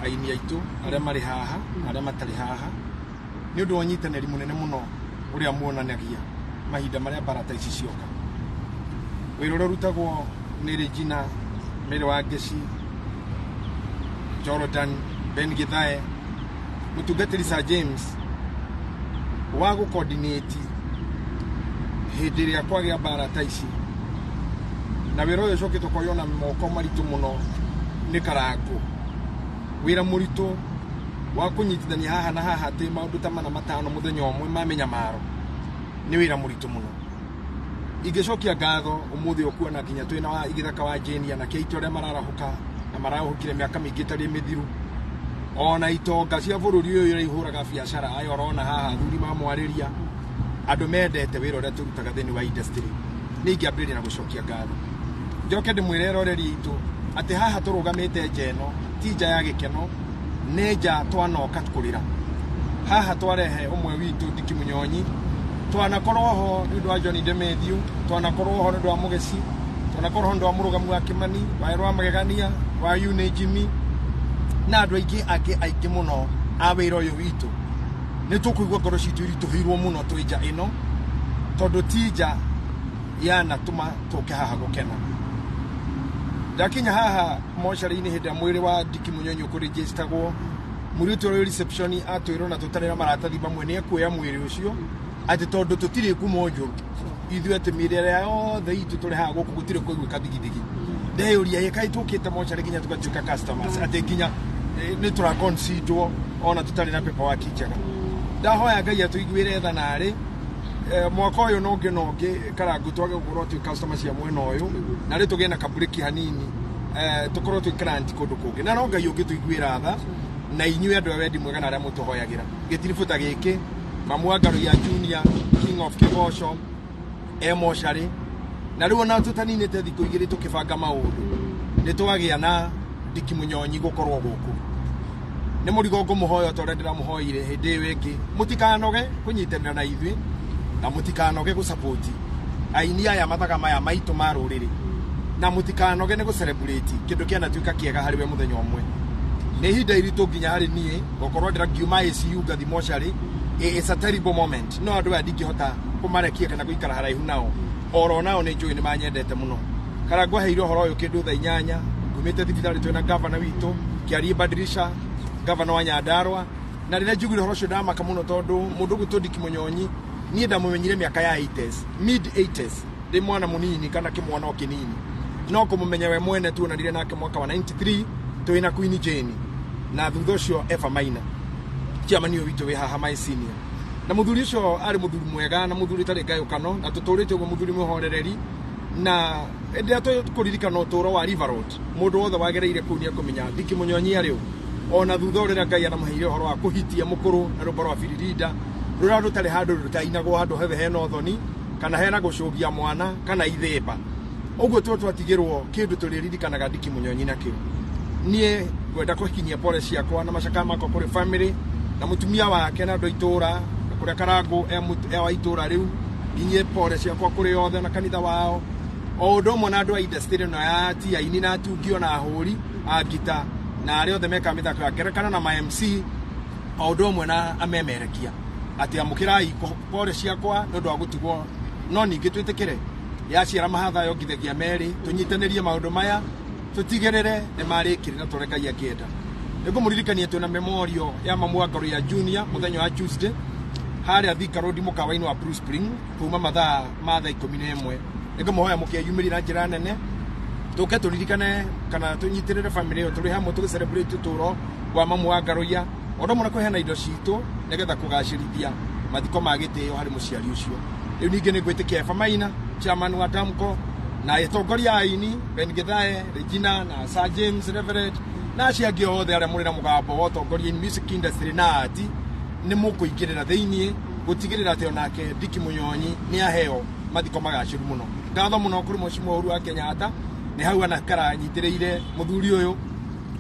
Aini aitũ arĩa marĩ haha na arĩa matarĩ haha nĩ ũndũ wa ũnyitanĩri mũnene mũno ũrĩa muonanagia mahinda marĩa mbara ta ici cioka. Wĩra ũrĩa ũrutagwo nĩ Regina, Mary Wangeci, Jordan, Ben Githae, mũtungatĩri Sir James wa gũcoordinate hĩndĩ ĩrĩa kwagĩa mbara ta ici, na wĩra ũyũ ũcokete ũkoywo na moko maritũ mũno nĩ Karangũ, wĩra mũritũ wa kũnyitithania haha na haha atĩ maũndũ ta mana matano mũthenya ũmwe ma mĩnyamaro nĩ wĩra mũritũ mũno. Ingĩcokia ngatho ũmũthĩ ũkuona nginya twĩna wa igĩthaka wa Jane, anake aitũ arĩa mararahũka na marahũkire mĩaka mĩingĩ ĩtarĩ mĩthiru, ona itonga cia bũrũri ũyũ iria ihũraga biacara, aya ũrona haha athuri mamwarĩria, andũ mendete wĩra ũrĩa tũrutaga thĩinĩ wa industry. Nĩ ingĩambĩrĩria na gũcokia ngatho, njoke ndĩmwĩre eroreri aitũ atĩ haha tũrũgamĩte nja ĩno ti nja ya gĩkeno, nĩ nja twanoka kũrĩra. Haha twarehe ũmwe witũ Ndiki Mũnyonyi, twanakorwo ho nĩ ũndũ wa John Demethiu, twanakorwo ho nĩ ũndũ wa Mũgeci, twanakorwo ho nĩ ũndũ wa mũrũgamu wa Kĩmani, wa wa Magegania, wa Yune Jimmy na andũ aingĩ angĩ aingĩ mũno a wĩra ũyũ witũ. Nĩ tũkũigua ngoro citũ iritũhĩirwo mũno twĩ nja ĩno, tondũ ti nja yanatũma tũke haha gũkena. Ndakinya haha mocarĩ-inĩ hĩndĩ ĩrĩa mwĩrĩ wa Ndiki Mũnyonyi ũkũrĩnjĩstagwo, mũirĩtu ũrĩa wĩ reception atwĩrwo na tũtarĩ na maratathi mamwe nĩ ekuoya mwĩrĩ ũcio, atĩ tondũ tũtirĩ ngumo njũru ithuĩ, atĩ mĩrĩ ĩrĩa yothe itũ tũrĩ haha gũkũ gũtirĩ kũiguĩka thigithigi. Ndeyũria, ĩ kaĩ tũkĩte mocarĩ nginya tũgatuĩka customers, atĩ nginya nĩ tũraconsiderwo ona tũtarĩ na paperwork njega? Ndahoya Ngai atũiguĩre tha narĩ mwaka ũyũ na ũngĩ na ũngĩ, Karangũ, twage gũkorwo twĩ customer cia mwena ũyũ, na rĩ tũgĩe na kaburĩki hanini, tũkorwo twĩ client kũndũ kũngĩ, na no Ngai ũngĩtũiguĩra tha na inyuĩ andũ a wendi mwega na arĩa mũtũhoyagĩra. Gĩtiribũ ta gĩkĩ, mamu wa Ngaruiya Junior, King of Kĩgoco, e mocarĩ, na rĩu ona tũtaninĩte thikũ 2 tũkĩbanga maũndũ nĩ twagĩa na Ndiki Mũnyonyi gũkorwo gũkũ. Nĩ mũrigo ngũmũhoya ta ũrĩa ndĩramũhoire hĩndĩ ĩyo ĩngĩ, mũtikanoge kũnyitanĩra na ithuĩ na mũtikanoge gũsapoti aini aya mathaga maya maitũ ma rũrĩrĩ, na mũtikanoge nĩ gũcelebrate kĩndũ kĩanatuĩka kĩega harĩ we mũthenya ũmwe. Nĩ ihinda iritũ nginya harĩ niĩ gũkorwo ndĩra ngiuma ICU ngathi mocarĩ. It's a terrible moment, no andũ aya ndingĩhota kũmarekia kana gũikara haraihu nao, oro nao nĩ njũĩ nĩ manyendete mũno. Karangũ aheire ũhoro ũyũ kĩndũ thaa 8 ngumĩte thibitarĩ twĩna gavana witũ Kĩarie Badirisha, gavana wa Nyandarua, na rĩrĩa njiguire ũhoro ũcio ndamaka mũno, tondũ mũndũ ũgwĩtwo Ndiki Mũnyonyi niĩ ndamũmenyire mĩaka ya 80s, mid 80s, ndĩ mwana mũnini kana kĩmwana o kĩnini, no kũmũmenya we mwene tuonanire nake mwaka wa 93 twĩna Queen Jane na thutha ũcio Eva Maina, chairman ũyũ witũ wĩ haha, my senior. Na mũthuri ũcio arĩ mũthuri mwega na mũthuri ũtarĩ ngayũkano, na tũtũrĩte ũguo, mũthuri mũhorereri, na hĩndĩ ĩrĩa tũkũririkana ũtũũro wa River Road, mũndũ wothe wagereire kũu nĩ ekũmenya Ndiki Mũnyonyi arĩ ũ. Ona thutha ũrĩa Ngai anamũheire ũhoro wa kũhitia mũkũrũ na rwĩmbo rwa Biririnda rũrĩa rũtarĩ handũ rũtainagwo, handũ hothe hena ũthoni kana hena gũcũgia mwana kana ithĩmba ũguo tuo twatigĩrwo kĩndũ tũrĩririkanaga Ndiki Mũnyonyi nakĩo. Niĩ ngwenda kũkinyia pole ciakwa na macakaya makwa kũrĩ family na mũtumia wake na andũ a itũũra, na kũrĩa Karangũ e wa itũũra rĩu. Nginyie pole ciakwa kũrĩ othe na kanitha wao, o ũndũ ũmwe na andũ a industry ĩno ya ti aini na atungi ona ahũri a ngita na arĩa othe mekaga mĩthako ya ngerekano na ma MC, o ũndũ ũmwe na amemerekia, atĩ amũkĩrai pole ciakwa nĩ ũndũ wa gũtigwo. No ningĩ twĩtĩkĩre yaciara mahatha yongithagia merĩ, tũnyitanĩrie maũndũ maya, tũtigĩrĩre nĩ marĩkire na tũrĩa Ngai angĩenda. Nĩ ngũmũririkania twĩna memorial ya mamu wa Ngaruiya Junior mũthenya wa Tuesday harĩa Thika Road, mũkawa-inĩ wa Blue Spring, kuma mathaa ma thaa 11. Nĩ ngũmũhoya mũkeyumĩrie na njĩra nene, tũke tũririkane kana tũnyitĩrĩre family ĩyo tũrĩ hamwe tũgĩ celebrate ũtũũro wa mamu wa Ngaruiya, o ũndũ ũmwe na kũheana indo citũ nĩgetha kũgacĩrithia mathiko ma gĩtĩo harĩ mũciari ũcio. Rĩu ningĩ nĩ ngwĩtĩkia Eva Maina, chairman wa Damco, na atongoria a aini Ben Githae, Regina na Sir James Reverend na acio angĩ othe arĩa mũrĩ na mũgambo wa ũtongoria in music industry na ati nĩ mũkũingĩrĩra thĩiniĩ gũtigĩrĩra atĩ onake Ndiki Mũnyonyi nĩ aheo mathiko magacĩru mũno. Ngatho mũno kũrĩ Mheshimiwa Uhuru wa Kenyatta, nĩ hau anakara anyitĩrĩire mũthuri ũyũ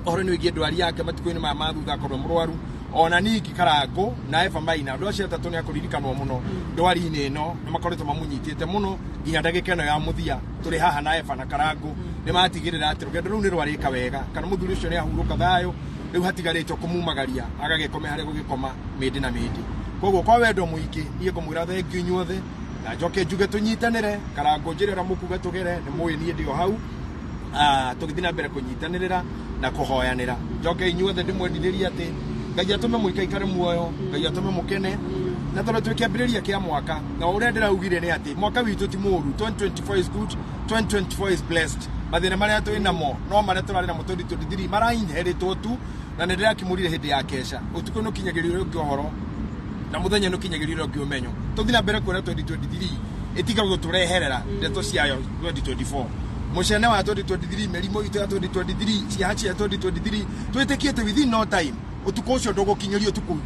ũhoro-inĩ wĩgiĩ ndwari yake matukũ-inĩ maya ma thutha akorwo mũrwaru. Ona ningĩ Karangũ na Eva Maina, andũ acio atatũ nĩ akũririkanwo mũno ndwari-inĩ ĩno, nĩ makoretwo mamũnyitĩte mũno nginya ndagĩka ĩno ya mũthia. Tũrĩ haha na Eva na Karangũ nĩ matigĩrĩra atĩ rũgendo rũu nĩ rwarĩka wega kana mũthuri ũcio nĩ ahurũka thayũ. Rĩu hatigarĩte kũmumagaria agagĩkome harĩa gũgĩkoma mĩndĩ na mĩndĩ. Koguo kwa wendo mũingĩ niĩ ngũmwĩra thengiũ inyuothe, na njoke njuge tũnyitanĩre. Karangũ njĩra ĩrĩa mũkuga tũgere, nĩ mũĩ niĩ ndĩ o hau. Tũgĩthiĩ na mbere kũnyitanĩrĩra na kũhoyanĩra. Njoke inyuothe ndĩmwendithĩrie atĩ Ngai atũme mũikaikare muoyo, Ngai atũme mũkene, na tondũ twĩ kĩambĩrĩria kĩa mwaka, na ũrĩa ndĩraugire nĩ atĩ mwaka witũ ti mũru. 2024 is good, 2024 is blessed. Mathĩna marĩa twĩ namo no marĩa tũrarĩ namo 2023 marainheritwo tu, na nĩ ndĩrakĩmũrire hĩndĩ ya kesha. Ũtukũ nĩ ũkinyagĩria ũrĩa ũngĩ ũhoro, na mũthenya nĩ ũkinyagĩria ũrĩa ũngĩ ũmenyo. Tũthiĩ na mbere kuona 2023 ĩtiga gũtũreherera ndeto ciayo 2024, mũcene wa 2023, mĩrimũ itũ ya 2023, ciaha cia 2023. Twĩtĩkĩte within no time ũtukũ ũcio ndũgũkinyĩria ũtukũ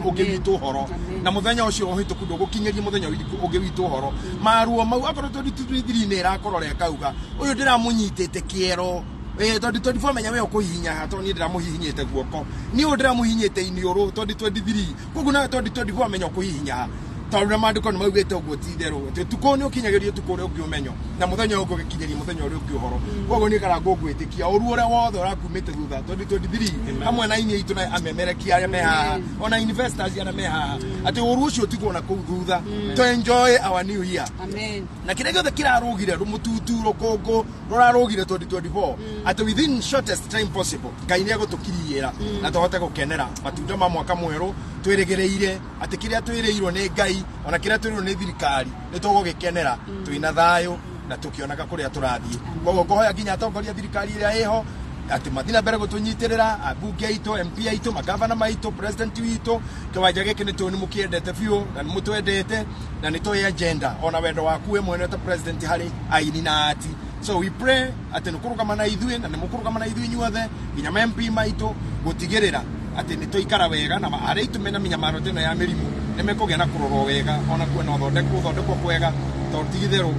ũngĩ witũ ũhoro, na mũthenya ũcio ũhĩtũku ndũgũkinyĩria mũthenya ũngĩ witũ ũhoro. Maruo mau, akorwo 2023 nĩ ĩrakorora ĩkauga ũyũ ndĩramũnyitĩte kĩero, 2024 menya we ũkũhihinya haha, tondũ niĩ ndĩramũhihinyĩte guoko, niĩ ũyũ ndĩramũhihinyĩte iniũrũ 2023. Koguo nawe 2024 menya ũkũhihinya ha, tondũ na maandĩko nĩ maugĩte ũguo. Ti itherũ atĩ ũtukũ nĩ ũkinyagĩria ũtukũ ũrĩa ũngĩ ũmenyo, na mũthenya ũngĩ ũgĩkinyĩria mũthenya ũrĩa ũngĩ ũhoro. Koguo niĩ Karangũ ngwĩtĩkia ũru ũrĩa wothe ũrakumĩte thutha 2023, hamwe na inyuĩ itũ na amemerekia arĩa me haha, ona investors arĩa me haha, atĩ ũru ũcio ũtigwo na kũu thutha, to enjoy our new year. Amen. Na kĩrĩa gĩothe kĩrarũgire rũmũtutu rũkũngũ rũrarũgire 2024, atĩ within shortest time possible Ngai nĩ egũtũkiriĩra na tũhote gũkenera matunda ma mwaka mwerũ. Twĩrĩgĩrĩire atĩ kĩrĩa twĩrĩirwo nĩ Ngai, ona kĩrĩa twĩrĩirwo nĩ thirikari, nĩ tũgũgĩkenera twĩna thayũ na tũkĩonaga kũrĩa tũrathiĩ. Koguo ngũhoya nginya atongoria a thirikari ĩrĩa ĩho atĩ mathiĩ na mbere gũtũnyitĩrĩra, ambunge aitũ, MP aitũ, magavana maitũ, president witũ. Kĩwanja gĩkĩ nĩ tũĩ nĩ mũkĩendete biũ na nĩ mũtwendete, na nĩ tũĩ agenda ona wendo waku we mwene ta president harĩ aini na ati. So we pray atĩ nĩ kũrũgama na ithuĩ, na nĩ mũkũrũgama na ithuĩ inyuothe nginya ma MP maitũ, gũtigĩrĩra atĩ nĩ twaikara wega, na arĩa aitũ mena mĩnyamaro ta ĩno ya mĩrimũ nĩ mekũgĩa na kũrorwo wega, ona kuo na gũthondekwo kwega, tondũ ti itherũ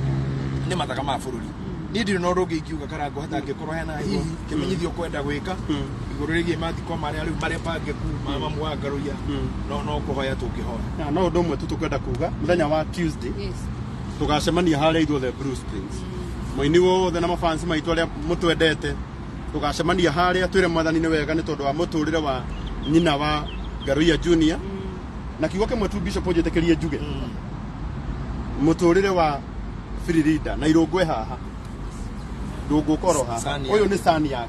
nĩ mathaga ma bũrũri. Niĩ ndirĩ na ũndũ ũngĩ ingiuga, Karangũ, hatangĩkorwo hena hihi kĩmenyithio ũkwenda gwĩka igũrũ rĩgiĩ mathiko marĩa rĩu marĩa bangĩku ma mamu wa Ngaruiya. No kũhoya tũngĩhoya. Na no ũndũ ũmwe tu tũkwenda kuga, mũthenya wa Tuesday tũgacemania harĩa ithuothe Blue Springs, mũini wothe na mafans maitũ arĩa mũtwendete, tũgacemania harĩa twĩre Mwathani nĩ wega nĩ tondũ wa mũtũrĩre wa nyina wa Ngaruiya Junior. Na kiugo kĩmwe tu, Bishop, ũnjĩtĩkĩrie njuge, mũtũrĩre wa Firirida na irũngwe haha ndũngũkorwo haha. Sani Ũyũ nĩ sani yake.